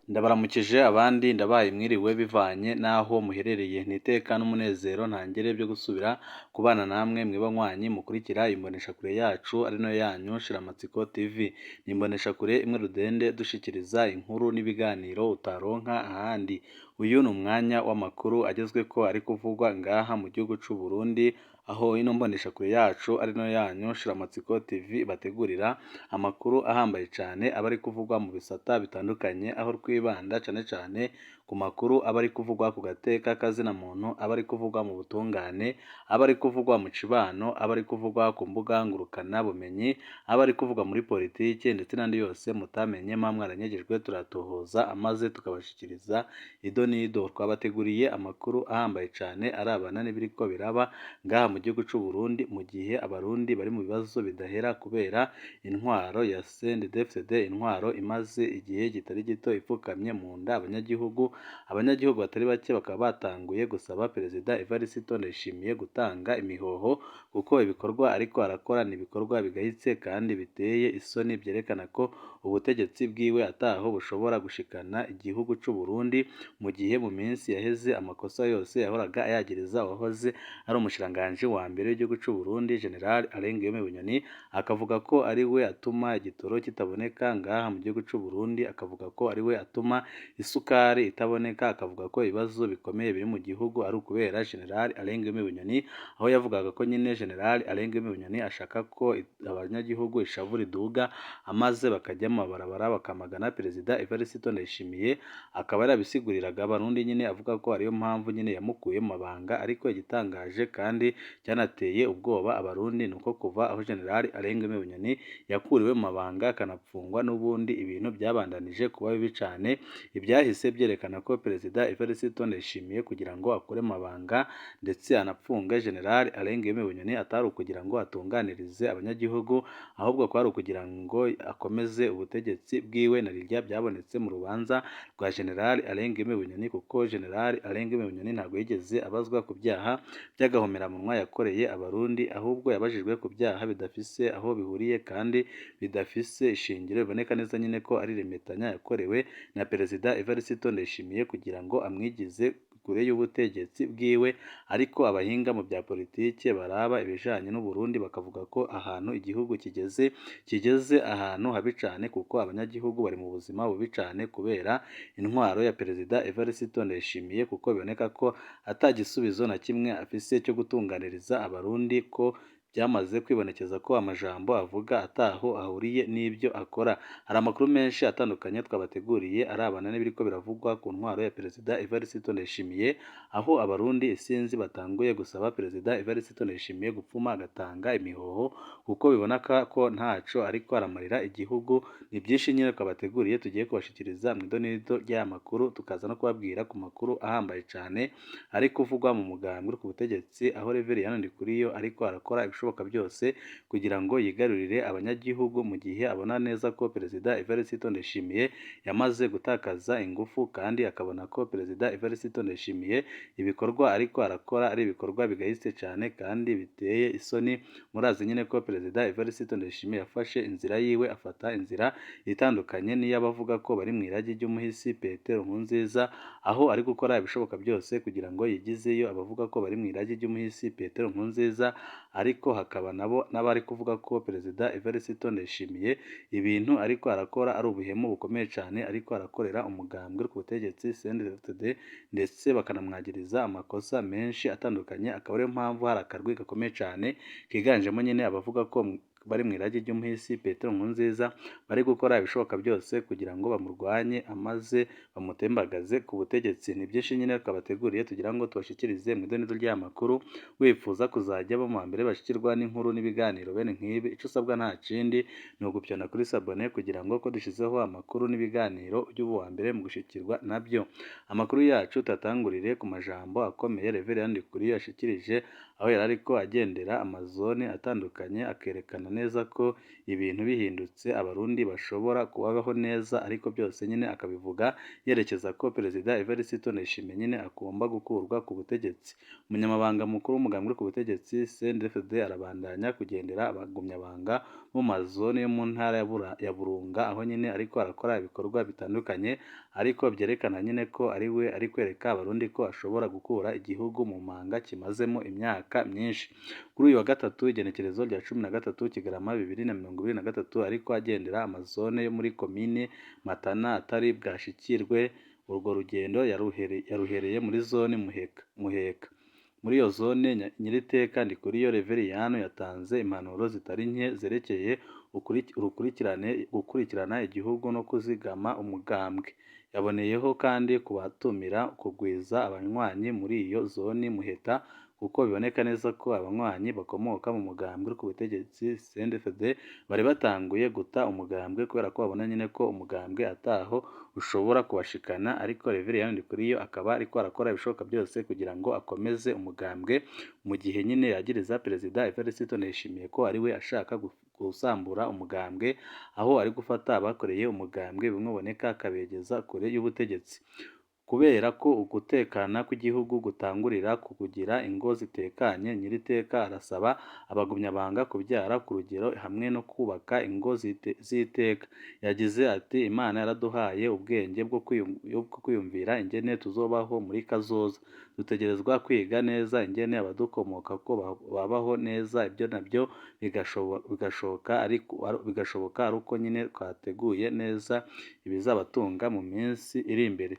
Ndabaramukije abandi ndabaye mwiriwe bivanye n'aho muherereye. Ni iteka n'umunezero ntangere byo gusubira kubana namwe mwibanywanyi mukurikira imboneshakure yacu ari nayo yanyu Shiramatsiko TV. Ni imboneshakure imwe rudende dushikiriza inkuru n'ibiganiro utaronka ahandi. Uyu ni umwanya w'amakuru agezweko ari kuvugwa ngaha mu gihugu c'u Burundi, aho ino mboneshakure yacu ari nayo yanyu Shiramatsiko TV bategurira amakuru ahambaye cane aba ari kuvugwa mu bisata bitandukanye, aho twibanda cane cane ku makuru aba ari kuvugwa ku gateka kazina muntu, aba ari kuvugwa mu butungane, aba ari kuvugwa mu cibano, aba ari kuvugwa ku mbuga ngurukana bumenyi, aba ari kuvugwa muri politike ndetse n'andi yose mutamenye muba mwaranyegejwe turatohoza maze tukabashikiriza ido n'ido. Twabateguriye amakuru ahambaye cane arabana n'ibiriko biraba ngaha mu gihugu c'u Burundi, mu gihe abarundi bari mu bibazo bidahera kubera intwaro ya CNDD-FDD, intwaro imaze igihe kitari gito ipfukamye mu nda abanyagihugu. Abanyagihugu batari bake bakaba batanguye gusaba Perezida Evariste Ndayishimiye gutanga imihoho kuko ibikorwa ariko arakora ni ibikorwa bigayitse kandi biteye isoni, vyerekana ko ubutegetsi bwiwe ataho bushobora gushikana igihugu c'u Burundi, mu gihe mu minsi yaheze amakosa yose yahoraga ayagiriza uwahoze ari umushikiranganji wa mbere w'igihugu c'u Burundi General Alain Guillaume Bunyoni, akavuga ko ari we atuma igitoro kitaboneka ngaha mu gihugu c'u Burundi, akavuga ko ari we atuma isukari itaboneka, akavuga ko ibibazo bikomeye biri mu gihugu ari ukubera General Alain Guillaume Bunyoni, aho yavugaga ko nyine General Alain Guillaume Bunyoni ashaka ko abanyagihugu ishavu riduga maze bakajya mu mabarabara bakamagana Perezida Evariste Ndayishimiye, akaba yarabisiguriraga abarundi nyine avuga ko ariyo mpamvu nyine yamukuye mu mabanga. Ariko igitangaje kandi cyanateye ubwoba abarundi ni uko kuva aho General Alain Guillaume Bunyoni yakuriwe mu mabanga akanapfungwa, n'ubundi ibintu byabandanije kuba bibi cane. Ibyahise byerekana ko Perezida Evariste Ndayishimiye kugira ngo akure mu mabanga ndetse anapfunge General Alain Guillaume Bunyoni atari ukugira ngo atunganirize abanyagihugu, ahubwo kwari ukugira ngo akomeze ubutegetsi bwiwe, na rirya byabonetse mu rubanza rwa General Alain Guillaume Bunyoni, kuko General Alain Guillaume Bunyoni ntabwo yigeze abazwa ku byaha by'agahomeраmunwa yakoreye abarundi, ahubwo yabajijwe ku byaha bidafise aho bihuriye kandi bidafise ishingiro, biboneka neza nyine ko ari remetanya yakorewe na Perezida Evariste Ndayishimiye kugira ngo amwigize kure y'ubutegetsi bwiwe. Ariko abahinga mu bya politike baraba ibijanye n'Uburundi bakavuga ko ahantu igihugu kigeze, kigeze ahantu habi cane, kuko abanyagihugu bari mu buzima bubi cane kubera intwaro ya Perezida Evariste Ndayishimiye, kuko biboneka ko ata gisubizo na kimwe afise cyo gutunganiriza abarundi, ko byamaze kwibonekeza ko amajambo avuga ataho ahuriye n'ibyo akora. Hari amakuru menshi atandukanye twabateguriye arabana n'ibiriko biravugwa ku ntwaro ya Perezida Evariste Ndayishimiye, aho abarundi isinzi batanguye gusaba Perezida Evariste Ndayishimiye gupfuma agatanga imihoho, kuko biboneka ko ntaco ariko aramarira igihugu. Ni byinshi nyine twabateguriye tugiye kubashikiriza mu idonido ry'aya makuru, tukaza no kubabwira ku makuru ahambaye cane ari kuvugwa mu mugambwe uri ku butegetsi, aho Reverien Ndikuriyo ariko arakora ibishoboka byose kugira ngo yigarurire abanyagihugu, mu gihe abona neza ko Perezida Evariste Ndayishimiye yamaze gutakaza ingufu, kandi akabona ko Perezida Evariste Ndayishimiye ibikorwa ariko arakora ari ibikorwa bigayitse cane kandi biteye isoni. Murazi nyine ko Perezida Evariste Ndayishimiye yafashe inzira yiwe, afata inzira itandukanye n'iy'abavuga ko bari mu iragi ry'umuhisi Petero Nkurunziza, aho ari gukora ibishoboka byose kugira ngo yigizeyo abavuga ko bari mu iragi ry'umuhisi Petero Nkurunziza, ariko hakaba nabo n'abari kuvuga ko Perezida Evariste Ndayishimiye ibintu ariko arakora ari ubuhemu bukomeye cane ariko arakorera umugambwe uri ku butegetsi CNDD-FDD, ndetse bakanamwagiriza amakosa menshi atandukanye. Akaba ariyo mpamvu hari akarwi gakomeye cane kiganjemo nyine abavuga ko bari mu iragi ry'umuhisi Petero Nkurunziza, bari gukora ibishoboka byose kugira ngo bamurwanye amaze bamutembagaze ku butegetsi. Ni byinshi nyine twabateguriye tugira ngo tubashikirize mu idonido ry'aya makuru. Wifuza kuzajya bo mu mbere bashikirwa n'inkuru n'ibiganiro bene nk'ibi, ico usabwa nta kindi ni ugupyona kuri sabone kugira ngo ko dushizeho amakuru n'ibiganiro ujye uba uwa mbere mu gushikirwa nabyo. Amakuru yacu tatangurire ku majambo akomeye Reverien Ndikuriyo yashikirije aho yari ariko agendera amazone atandukanye akerekana neza ko ibintu bihindutse abarundi bashobora kubaho neza, ariko byose nyine akabivuga yerekeza ko Perezida Evariste Ndayishimiye nyine agomba gukurwa ku butegetsi. Umunyamabanga mukuru w'umugambi uri ku butegetsi CNDD-FDD arabandanya kugendera abagumyabanga mu mazone yo mu ntara ya Burunga, aho nyine ariko arakora ibikorwa bitandukanye ariko byerekana nyine ko ari we ari kwereka abarundi ko ashobora gukura igihugu mu manga kimazemo imyaka myinshi. Kuri uyu wa gatatu igenekerezo rya 13 Kigarama 2023 ariko agendera amazone yo muri komine Matana atari bwashikirwe. Urwo rugendo yaruhereye muri zone Muheka. Muri iyo zone Nyiriteka Ndikuriyo Reveriyani yatanze impanuro zitari nke zerekeye gukurikirana igihugu no kuzigama umugambwe. Yaboneyeho kandi kubatumira kugwiza abanywanyi muri iyo zone Muheta, kuko biboneka neza ko abanywanyi bakomoka mu mugambwe uri ku butegetsi CNDD-FDD bari batanguye guta umugambwe kubera ko babona nyine ko umugambwe ataho ushobora kubashikana, ariko Reveriyani Ndikuriyo akaba ariko arakora ibishoboka byose kugira ngo akomeze umugambwe, mu gihe nyine yagiriza Perezida Evariste Ndayishimiye ko ari we ashaka gusambura umugambwe, aho ari gufata abakoreye umugambwe bimwe biboneka akabegeza kure y'ubutegetsi. Kubera ko ugutekana kw'igihugu gutangurira ku kugira ingo zitekanye, Nyiriteka arasaba abagumyabanga kubyara ku rugero hamwe no kubaka ingo z'iteka. Yagize ati “Imana yaraduhaye ubwenge bwo kwiyumvira ingene tuzobaho muri kazoza. Dutegerezwa kwiga neza ingene abadukomokako babaho neza, ibyo nabyo bigashoboka ari uko nyine twateguye neza ibizabatunga mu minsi iri imbere.”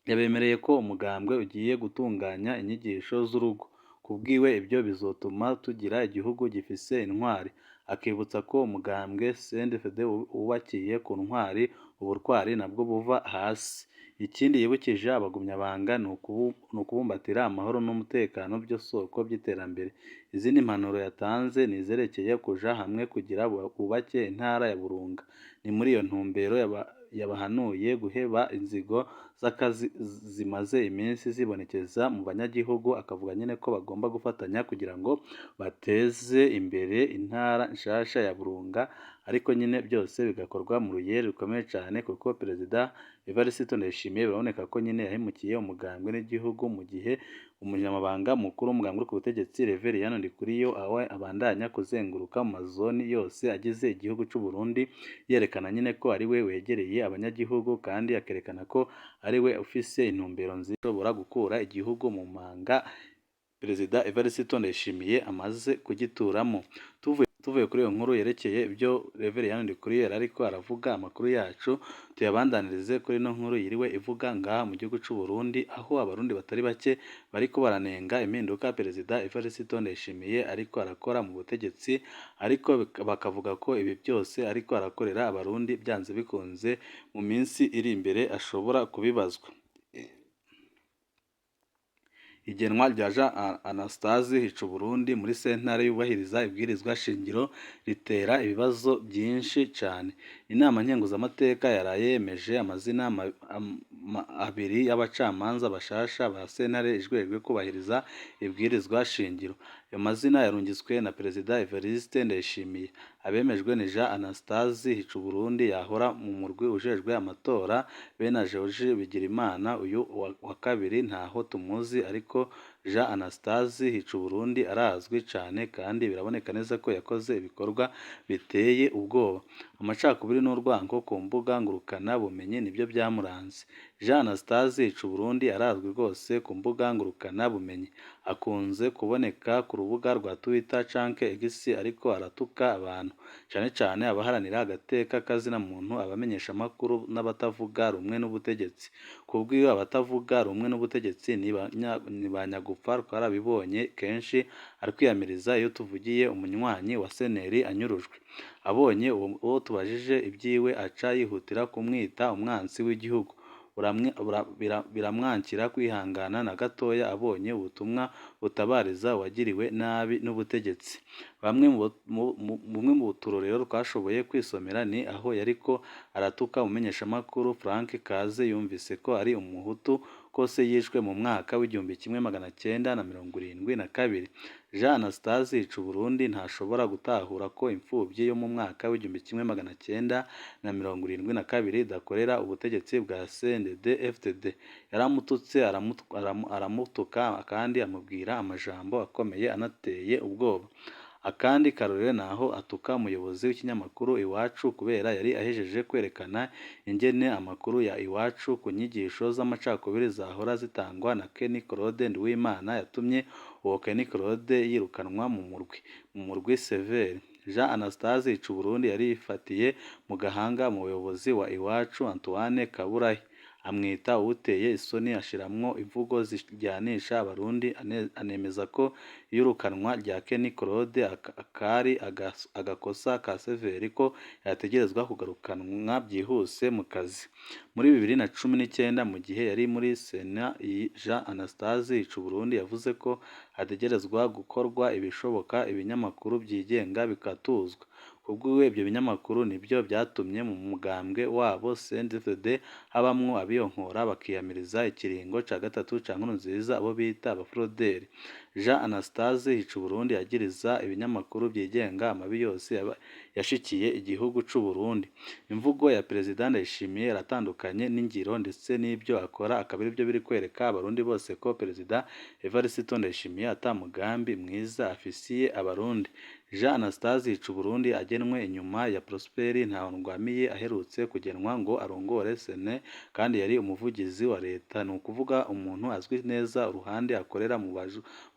Yabemereye ko umugambwe ugiye gutunganya inyigisho z'urugo. Kubwiwe ibyo bizotuma tugira igihugu gifise intwari. Akibutsa ko umugambwe CNDD-FDD wubakiye ku ntwari, ubutwari nabwo buva hasi. Ikindi yibukije abagumyabanga ni ukubumbatira amahoro n'umutekano byo soko by'iterambere. Izindi mpanuro yatanze ni izerekeye kuja hamwe kugira bubake intara ya Burunga. Ni muri iyo ntumbero yabahanuye guheba inzigo z'akazi zimaze iminsi zibonekeza mu banyagihugu, akavuga nyine ko bagomba gufatanya kugira ngo bateze imbere intara nshasha ya Burunga, ariko nyine byose bigakorwa mu ruyeri rukomeye cyane, kuko Perezida Evariste Ndayishimiye biraboneka ko nyine yahemukiye umugambwe n'igihugu, mu gihe umunyamabanga mukuru w'umugambwe uri ku butegetsi Reveriyani Ndikuriyo aho abandanya kuzenguruka mu mazoni yose agize igihugu cy'u Burundi, yerekana nyine ko ari we wegereye abanyagihugu kandi akerekana ko ari we ufise intumbero nziza ishobora gukura igihugu mu manga Perezida Evariste Ndayishimiye amaze kugituramo. Tuvuye kuri iyo nkuru yerekeye ibyo Reveriyani Ndikuriyo yari ariko aravuga, amakuru yacu tuyabandanirize kuri ino nkuru yiriwe ivuga ngaha mu gihugu cy'u Burundi, aho abarundi batari bake bariko baranenga impinduka Perezida Evariste Ndayishimiye ariko arakora mu butegetsi, ariko bakavuga ko ibi byose ariko arakorera abarundi byanze bikunze mu minsi iri imbere ashobora kubibazwa. Igenwa rya Jean Anastase Hicuburundi muri sentare yubahiriza ibwirizwa shingiro ritera ibibazo byinshi cyane. Inama nkenguzamateka yaraye yemeje amazina abiri y'abacamanza bashasha ba sentare ijejwe kubahiriza ibwirizwa shingiro. Ayo mazina yarungitswe na Perezida Evariste Ndayishimiye. Abemejwe ni Jean Anastase Hicuburundi yahora mu murwi ujejwe amatora, be na George Bigirimana. Uyu wa kabiri ntaho tumuzi, ariko Jean Anastase Hicuburundi arazwi cyane kandi biraboneka neza ko yakoze ibikorwa biteye ubwoba. Amacakubiri n'urwango ku mbuga ngurukana bumenyi nibyo byamuranze. Jean Anastase Hicuburundi arazwi rwose ku mbuga ngurukana bumenyi. Akunze kuboneka ku rubuga rwa Twitter canke X ariko aratuka abantu, cyane cyane abaharanira agateka kazina muntu, abamenyeshamakuru n'abatavuga rumwe n'ubutegetsi. Kubw'iyo abatavuga rumwe n'ubutegetsi ni ba nyagupfa, twarabibonye kenshi ari kwiyamiriza iyo tuvugiye umunywanyi wa Seneri anyurujwe. Abonye uwo tubajije ibyiwe aca yihutira kumwita umwansi w'igihugu. biramwankira kwihangana na gatoya abonye ubutumwa butabariza uwagiriwe nabi n'ubutegetsi. Bumwe mu turorero twashoboye kwisomera ni aho yariko aratuka umumenyeshamakuru Frank Kaze yumvise ko ari umuhutu ko se yishwe mu mwaka w'1972. Jean Anastase Hicuburundi ntashobora gutahura ko imfuvyi yo mu mwaka w'1972 idakorera ubutegetsi bwa CNDD-FDD. Yaramututse, aramutuka kandi amubwira amajambo akomeye anateye ubwoba. Akandi karorero ni aho atuka umuyobozi w'ikinyamakuru Iwacu kubera yari ahejeje kwerekana ingene amakuru ya Iwacu ku nyigisho z'amacakubiri zahora zitangwa na Kenny Claude Nduwimana yatumye uwo Kenny Claude yirukanwa mu murwi Severe. Jean Anastase Hicuburundi yarifatiye mu gahanga umuyobozi wa Iwacu Antoine Kaburahe, amwita uwuteye isoni, ashiramwo imvugo zijyanisha abarundi, anemeza ko iyirukanwa rya Kenny Claude kari agakosa ka Severe ko yategerezwa kugarukanwa byihuse mu kazi. Muri 2019 mu gihe yari muri Sena, Jean Anastase Hicuburundi yavuze ko hategerezwa gukorwa ibishoboka ibinyamakuru byigenga bikatuzwa. Kubwiwe ibyo binyamakuru nibyo byatumye mu mugambwe wabo CNDD-FDD habamwo abiyonkora bakiyamiriza ikiringo ca gatatu ca Nkurunziza abo bita abafroderi. Jean Anastase Hicuburundi yagiriza ibinyamakuru byigenga amabi yose yashikiye igihugu c'u Burundi. Imvugo ya Perezida Ndayishimiye iratandukanye n'ingiro ndetse n'ibyo akora, akaba aribyo biri kwereka abarundi bose ko Perezida Evariste Ndayishimiye ata mugambi mwiza afisiye abarundi. Jean Anastase Hicuburundi agenwe inyuma ya Prosper Ntahondwamiye aherutse kugenwa ngo arongore Sena kandi yari umuvugizi wa leta, ni ukuvuga umuntu azwi neza uruhande akorera mu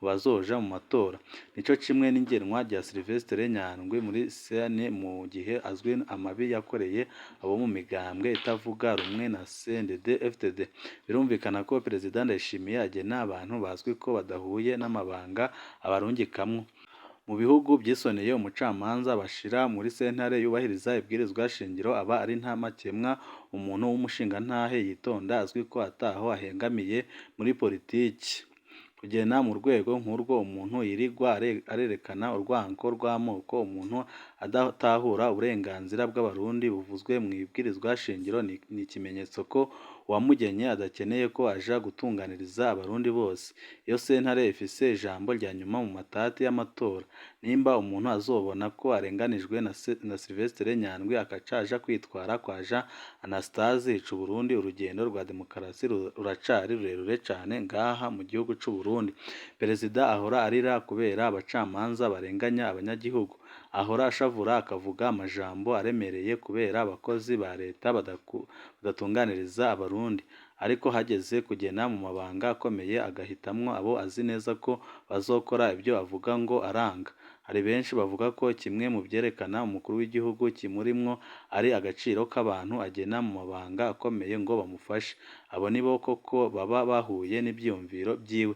bazoja mu matora. Nico kimwe n'ingenwa rya Sylvestre Nyandwi muri Sena mu gihe azwi amabi yakoreye abo mu migambwe itavuga rumwe na CNDD-FDD. Birumvikana ko Perezida Ndayishimiye agena abantu bazwi ko badahuye n'amabanga abarungikamwo. Mu bihugu byisoneye umucamanza bashira muri sentare yubahiriza ibwirizwa shingiro aba ari nta makemwa, umuntu w'umushingantahe yitonda azwi ko ataho ahengamiye muri politiki. Kugena mu rwego nk'urwo umuntu yirigwa arerekana urwanko rw'amoko, umuntu adatahura uburenganzira bw'abarundi buvuzwe mu ibwirizwa shingiro ni ikimenyetso ko uwamugenye adakeneye ko aja gutunganiriza abarundi bose. Iyo sentare ifise ijambo rya nyuma mu matati y'amatora. Nimba umuntu azobona ko arenganijwe na Sylvestre Nyandwi akaca aja kwitwara kwa Jean Anastase Hicuburundi, urugendo rwa demokarasi ruracari rurerure cane ngaha mu gihugu c'u Burundi. Perezida ahora arira kubera abacamanza barenganya abanyagihugu, ahora ashavura akavuga amajambo aremereye kubera abakozi ba leta badatunganiriza abarundi, ariko hageze kugena mu mabanga akomeye agahitamwo abo azi neza ko bazokora ibyo avuga ngo aranga. Hari benshi bavuga ko kimwe mu vyerekana umukuru w'igihugu kimurimwo ari agaciro k'abantu agena mu mabanga akomeye ngo bamufashe. Abo nibo koko baba bahuye n'ivyiyumviro vyiwe.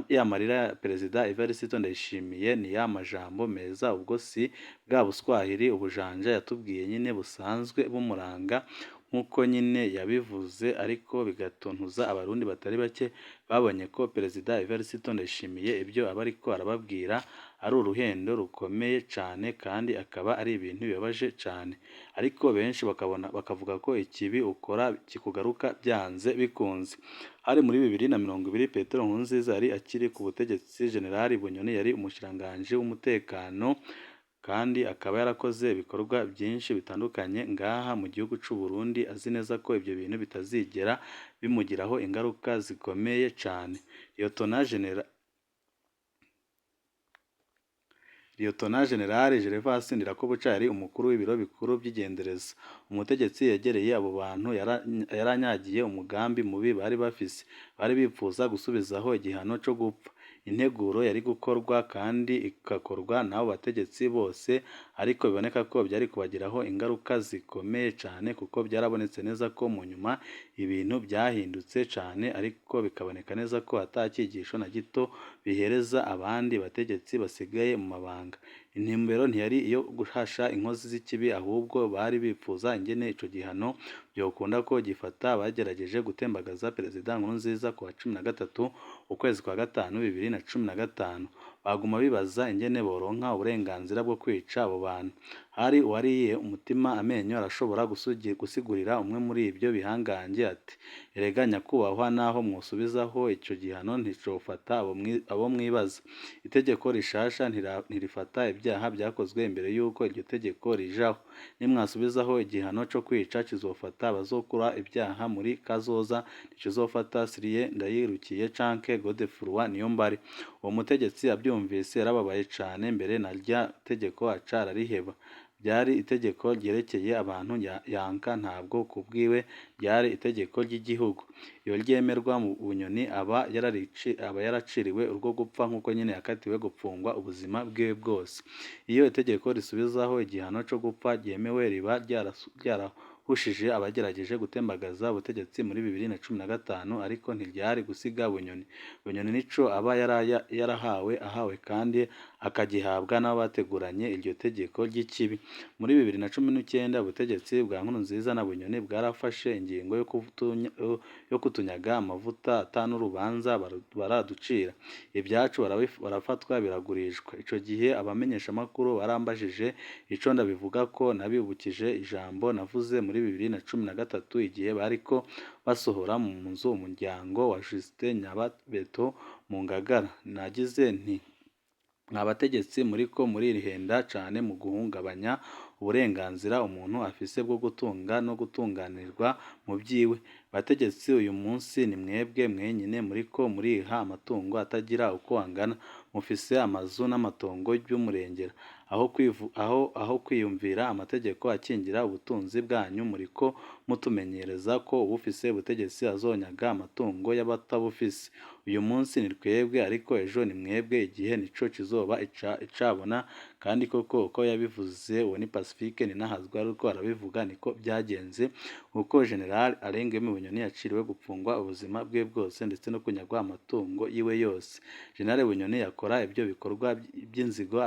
Ya marira ya Perezida Evariste Ndayishimiye ni ya majambo meza, ubwo si bwa buswahili ubujanja yatubwiye nyine busanzwe bumuranga nk'uko nyine yabivuze, ariko bigatuntuza abarundi batari bake babonye ko Perezida Evariste Ndayishimiye ibyo aba ariko arababwira ari uruhendo rukomeye cane kandi akaba ari ibintu bibabaje cane. Ariko benshi bakabona bakavuga ko ikibi ukora kikugaruka byanze bikunze. Hari muri 2020 Petero Nkurunziza yari akiri ku butegetsi, General Bunyoni yari umushikiranganji w'umutekano kandi akaba yarakoze ibikorwa byinshi bitandukanye ngaha mu gihugu c'u Burundi, azi neza ko ibyo bintu bitazigera bimugiraho ingaruka zikomeye cane. Liyetona Jenerali Gervas Ndirakobuca yari umukuru w'ibiro bikuru by'igendereza. Umutegetsi yegereye abo bantu yaranyagiye umugambi mubi bari bafise. Bari bipfuza gusubizaho igihano co gupfa. Integuro yari gukorwa kandi igakorwa n'abo bategetsi bose, ariko biboneka ko byari kubagiraho ingaruka zikomeye cane kuko byarabonetse neza ko mu nyuma Ibintu byahindutse cane ariko bikaboneka neza ko ata cigisho na gito bihereza abandi bategetsi basigaye mu mabanga. Intumbero ntiyari iyo guhasha inkozi z'ikibi, ahubwo bari bipfuza ingene ico gihano vyokunda ko gifata abagerageje gutembagaza Perezida Nkurunziza kuwa 13 ukwezi kwa gatanu 2015. Baguma bibaza ingene boronka uburenganzira bwo kwica abo bantu. Hari uwariye umutima amenyo arashobora gusigurira umwe muri ivyo bihangange ati: "Erega nyakubahwa, naho mwosubizaho ico gihano nticofata abo mwibaza. Itegeko rishasha ntirifata ivyaha vyakozwe imbere y'uko iryo tegeko rijaho. Nimwasubizaho igihano co kwica kizofata abazokora ivyaha muri kazoza, ntikizofata Cyprien Ndayirukiye canke Godefroid Niyombare." Uwo mutegetsi avyumvise yarababaye cane, mbere na rya tegeko aca arariheba. Ryari itegeko ryerekeye abantu yanka, ntabwo kubwiwe ryari itegeko ry'igihugu. Iyo ryemerwa mu Bunyoni aba yaraciriwe urwo gupfa nk'uko nyene yakatiwe gupfungwa ubuzima bwiwe bwose. Iyo itegeko risubizaho igihano co gupfa ryemewe riba ryarahushije abagerageje gutembagaza ubutegetsi muri 2015, ariko ntiryari gusiga Bunyoni. Bunyoni nico aba yarahawe ahawe kandi akagihabwa n'abateguranye iryo tegeko ry'ikibi. Muri 2019 ubutegetsi bwa Nkurunziza na Bunyoni bwarafashe ingingo yo kutunyaga amavuta ata n'urubanza baraducira. Ivyacu barafatwa biragurishwa. Ico gihe abamenyeshamakuru barambajije ico ndabivugako, nabibukije ijambo navuze muri 2013 igihe bariko basohora mu nzu umuryango wa Justin Nyababeto mu Ngagara. Nagize nti: "Mwa bategetsi muriko murihenda cane mu guhungabanya uburenganzira umuntu afise bwo gutunga no gutunganirwa mu vyiwe. Bategetsi uyu munsi ni mwebwe mwenyene muriko muriha amatungo atagira uko angana, mufise amazu n'amatongo vy'umurengera. Aho kwiyumvira amategeko akingira ubutunzi bwanyu, muriko mutumenyereza ko uwufise ubutegetsi azonyaga amatungo y'abatabufise. Uyu munsi ni twebwe ariko ejo ni mwebwe, igihe nico kizoba icabona." Kandi koko uko yabivuze, uwo ni Pacifique Ninahazwa ariko arabivuga, niko vyagenze, kuko General Alain Guillaume Bunyoni yaciriwe gupfungwa ubuzima bwe bwose ndetse no kunyagwa amatungo yiwe yose. General Bunyoni yakora ivyo bikorwa vy'inzigo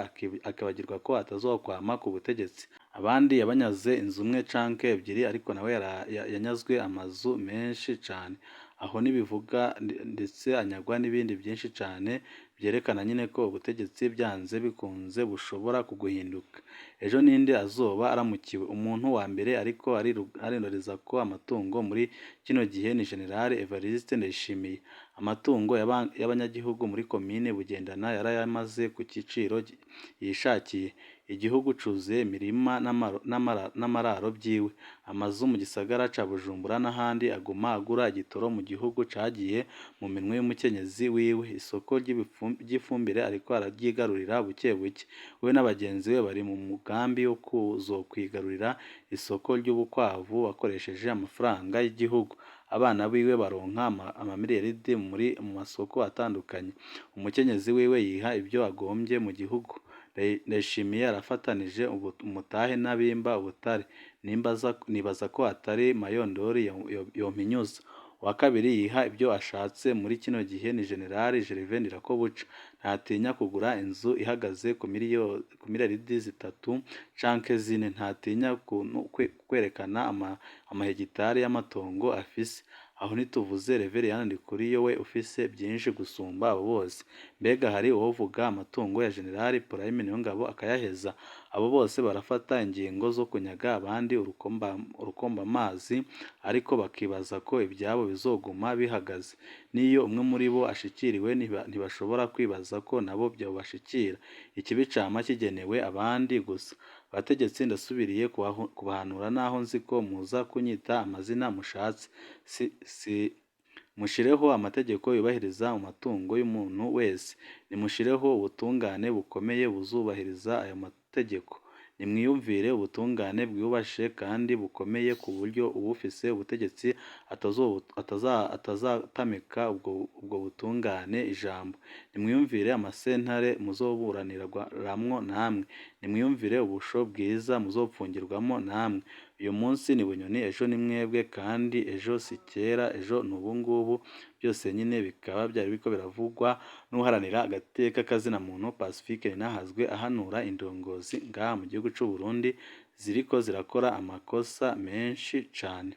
akibagirwa ko atazokwama ku butegetsi. Abandi yabanyaze inzu imwe canke ebyiri, ariko nawe yanyazwe amazu menshi cane. Aho ntibivuga ndetse anyagwa n'ibindi byinshi cane vyerekana nyene ko ubutegetsi vyanze bikunze bushobora kuguhinduka. Ejo ninde azoba aramukiwe? Umuntu wa mbere ariko ariroreza ko amatungo muri kino gihe ni General Evariste Ndayishimiye. Amatungo y'abanyagihugu muri komine Bugendana yarayamaze ku giciro yishakiye. Igihugu cuzuye imirima n'amararo vyiwe. Amazu mu gisagara ca Bujumbura n'ahandi aguma agura igitoro mu gihugu cagiye mu minwe y'umukenyezi wiwe. Isoko ry'ifumbire ariko araryigarurira buke buke. We n'abagenzi be bari mu mugambi wo kuzokwigarurira isoko ry'ubukwavu bakoresheje amafaranga y'igihugu. Abana biwe baronka amamiliyaridi mu masoko atandukanye. Umukenyezi wiwe yiha ivyo agombye mu gihugu. Ndayishimiye arafatanije umutahe n'abimba ubutare. Nibaza ko atari Mayondori yompinyuza. Uwa kabiri yiha ivyo ashatse muri kino gihe ni General Gervais Ndirakobuca. Ntatinya kugura inzu ihagaze ku miliyaridi 3 canke 4. Ntatinya kwerekana amahegitari y'amatongo afise. Aho ntituvuze Reveriyani Ndikuriyo we ufise byinshi gusumba abo bose. Mbega hari uwovuga amatungo ya General Prime Niyongabo akayaheza? Abo bose barafata ingingo zo kunyaga abandi urukombamazi, ariko bakibaza ko ivyabo bizoguma bihagaze. N'iyo umwe muri bo ashikiriwe ntibashobora kwibaza ko nabo vyobashikira. Ikibi cama kigenewe abandi gusa. Bategetsi ndasubiriye kubahanura naho nzi ko muza kunyita amazina mushatse. Mushireho amategeko yubahiriza amatungo y'umuntu wese. Nimushireho ubutungane bukomeye buzubahiriza ayo mategeko. Nimwiyumvire ubutungane bwiyubashe kandi bukomeye ku buryo uwufise ubutegetsi atazatamika ubwo butungane ijambo. Nimwiyumvire amasentare muzoburaniramwo namwe. Nimwiyumvire ubusho bwiza muzopfungirwamwo namwe. Uyu munsi ni Bunyoni, ejo ni mwebwe, kandi ejo si kera, ejo ni ubungubu. Byose nyine bikaba byari biriko biravugwa n'uharanira agateka kazina muntu Pacifique Ninahazwe, ahanura indongozi ngaha mu gihugu c'u Burundi ziriko zirakora amakosa menshi cane.